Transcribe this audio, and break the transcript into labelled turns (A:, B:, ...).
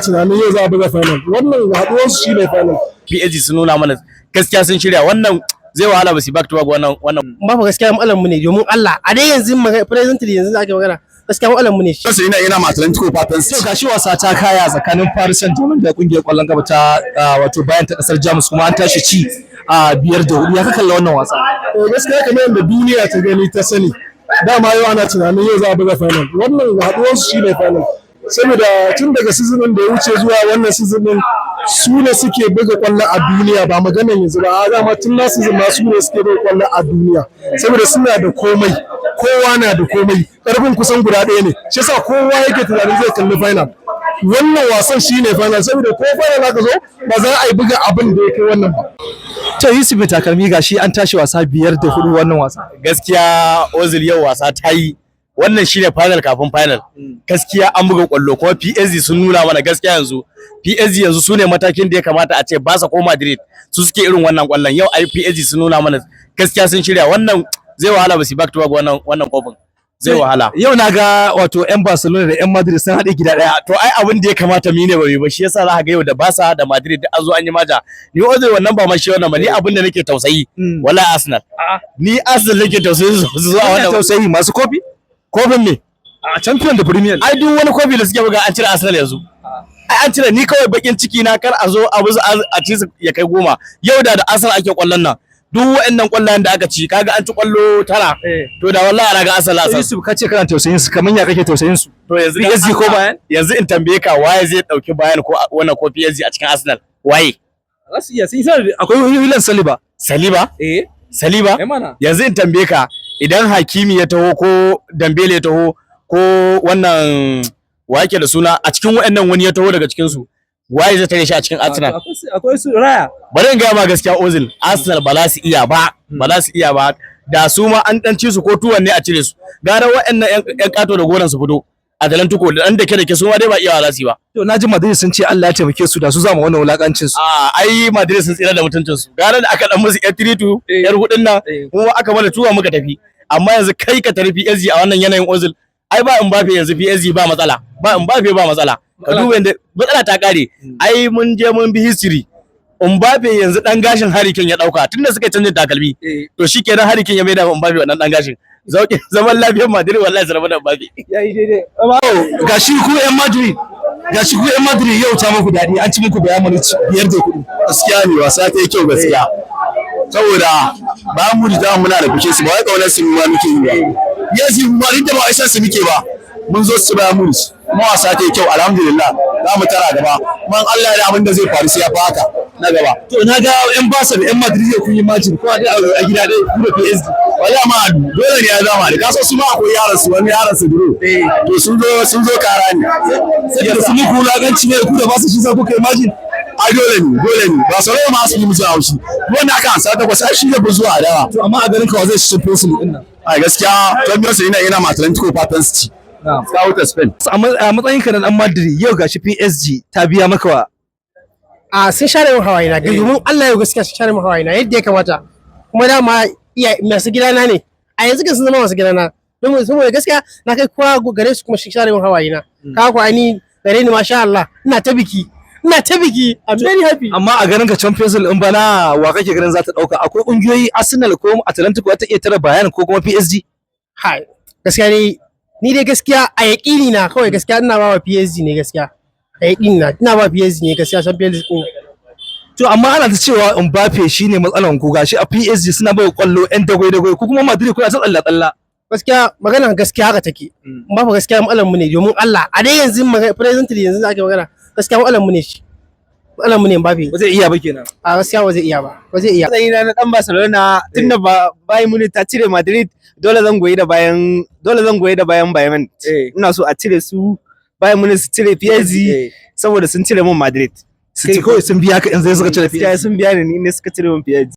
A: Tunanin yau za a buga final, wannan haɗuwar su shine final.
B: PSG sun nuna mana gaskiya sun shirya. Wannan zai wahala ba su back to back wannan.
C: Ba fa, gaskiya matsalar mu ne, domin Allah a dai yanzu presently, yanzu da ake magana, gaskiya matsalar mu ne shi.
D: Sai ina ma Atletico fatan
E: To, gashi wasa ta kaya tsakanin Paris Saint-Germain da kungiyar kwallon kafa ta wato Bayern ta kasar Jamus, kuma an tashi ci a 5-4. Ya ka kalla wannan wasa?
A: Eh, gaskiya kamar yadda duniya ta gani ta sani, dama yau ana tunanin yau za a buga final, wannan haɗuwar su shine final, saboda tun daga season da ya wuce zuwa wannan season din, su ne suke buga kwallo a duniya. Ba maganan yanzu ba, a dama tun last season ma su ne suke buga kwallo a duniya, saboda suna da komai, kowa na da komai, karfin kusan guda ɗaya ne. Shi yasa kowa yake tunanin zai kalli final. Wannan wasan shine final, saboda ko final aka zo, ba za a yi buga abin da ya kai wannan ba.
E: To, Yusuf mai takalmi, gashi an tashi wasa 5-4 wannan wasa.
B: Gaskiya Ozil, yau wasa ta yi. Wannan shine final kafin final. Gaskiya an buga kwallo, kuma PSG sun nuna mana gaskiya. Yanzu PSG yanzu sune matakin da ya kamata a ce Barca ko Madrid su suke irin wannan kwallon. Yau ai PSG sun nuna mana gaskiya sun shirya. Wannan zai wahala ba su back to back wannan kofin, zai wahala.
E: Yau na ga wato 'yan Barcelona da 'yan Madrid sun haɗe gida ɗaya.
B: To, ai abin da ya kamata mu yi ne ba mu yi ba. Shi yasa za ka ga yau da Barca da Madrid duk an zo an yi maja. Ni Ozil, wannan ba ma shi wannan ba, ni abin da nake tausayi wallahi Arsenal. Ni Arsenal nake tausayi su zo a
E: wannan
B: wannan
E: tausayi masu kofi?
B: Kofin me?
E: A champion da Premier.
B: Ai duk wani kofi da suke buga, an cire Arsenal yanzu. Ai an cire. Ni kawai bakin ciki na, kar a zo a musu a ci su ya kai 10. Yau da Arsenal ake kwallon nan, duk waɗannan kwallayen da aka ci, kaga an ci kwallo tara, to da wallahi ana ga Arsenal Arsenal.
E: Yusuf, ka ce kana tausayin su, kamar ya kake tausayin su?
B: To, yanzu
E: PSG ko Bayern?
B: Yanzu in tambaye ka, waye zai dauki Bayern ko wannan ko PSG a cikin Arsenal? Waye?
E: Za su iya, sun yi, akwai William Saliba.
B: Saliba?
E: Eh.
B: Saliba?
E: Eh mana.
B: Yanzu in tambaye ka, idan Hakimi ya taho ko Dembele ya taho ko wannan, wa yake da suna, a cikin waɗannan wani ya taho daga cikin su, waye zai tare shi a cikin Arsenal?
E: Akwai su Raya.
B: Bari in gaya ma gaskiya Ozil, Arsenal ba za su iya ba, ba za su iya ba. Da su ma an dan ci su ko tuwon ne a cire su, gara waɗannan yan kato da goran su fito Atletico da dan dake dake, su ma dai ba iya za su yi ba.
E: To, naji Madrid sun ce Allah ya taimake su, da su zama wannan wulakancin su.
B: A ai Madrid sun tsira da mutuncin su, gara da aka dan musu yar 3-2, yar hudun nan, kuma aka mana tuwa muka tafi. Amma yanzu kai ka tafi PSG a wannan yanayin, Ozil, ai ba Mbappe yanzu PSG ba matsala, ba Mbappe ba matsala. Ka duba yanda matsala ta kare. Ai mun je mun bi history, Mbappe yanzu dan gashin Harry Kane ya dauka tunda suka canjin takalmi. To, shikenan, Harry Kane ya maida Mbappe wannan dan gashin. Zauki zaman lafiyar Madrid, wallahi su rabu da Mbappe.
E: Yayi daidai. Gashi ku yan Madrid, gashi ku yan Madrid, yau ta muku dadi, an ci muku Bayern Munich 5-4.
D: Gaskiya ne, wasa ta yi kyau gaskiya, saboda bayan mu da muna da kushe su, ba wai kaunar su ma muke yi ba. Yanzu ma duk da ba wai san su muke ba, mun zo su Bayern Munich, kuma wasa ta yi kyau, alhamdulillah. Za mu tara gaba kuma in Allah ya da, abin da zai faru sai ya fi haka na gaba.
E: To, na ga yan Barca da yan Madrid kun yi majin ko a gida ɗaya ku da PSG.
D: Wallahi ma dole ne ya zama da kaso su ma akwai yaran su, wani yaran su duro. To, sun zo kara ne.
E: Saboda su muku wulakanci ne ku da ba su, shi sa kuka yi majin.
D: Ai dole ne, dole ne. Ba sauran ma su yi musu haushi wanda aka ansa takwas, ai shi ne fi zuwa adawa.
E: To, amma a ganin ka, wa zai ci Champions League din nan?
D: Ai gaskiya Champions League ina ma Atletico fatan su ci. Kawo ta Spain.
E: A matsayin ka na dan Madrid, yau gashi PSG ta biya maka wa.
C: A sun share min hawaye na, domin Allah yau gaskiya sun share min hawaye na yadda ya kamata. Kuma dama iya masu gidana ne, a yanzu kan sun zama masu gidana, domin saboda gaskiya na kai kowa gare su, kuma sun share min hawaye na. Ka ku ani gare ni, masha Allah, ina ta biki, ina ta biki, I'm very happy.
E: Amma a ganin ka, Champions League in bana, wa kake ganin za ta dauka? Akwai kungiyoyi Arsenal ko Atletico ta iya tara Bayern ko kuma PSG?
C: Hai, gaskiya ne, ni dai gaskiya a yaƙini na kawai, gaskiya ina ba wa PSG ne. Gaskiya a yaƙini na, ina ba PSG ne gaskiya Champions League din.
E: To, amma ana ta cewa Mbappe shine matsalan ku. Gashi a PSG suna bai kwallo yan dagwai dagwai, ku kuma Madrid kuna ta tsalla tsalla.
C: Gaskiya magana gaskiya haka take. Ba fa, gaskiya matsalar mu ne, domin Allah a dai yanzu presently, yanzu da ake magana, gaskiya matsalar mu ne shi, matsalar mu ne Mbappe.
E: Ba zai iya ba kenan?
C: A gaskiya ba zai iya ba, ba zai iya.
F: Matsayina na dan Barcelona, tunda ba Bayern Munich ta cire Madrid, dole zan goyi da bayan Bayern. Ina so a cire su, Bayern Munich su cire PSG, saboda sun cire mun Madrid.
E: Kai kawai sun biya ka in zai suka cire
F: Gaskiya
E: PSG.
F: sun biya ni ne suka cire mun PSG.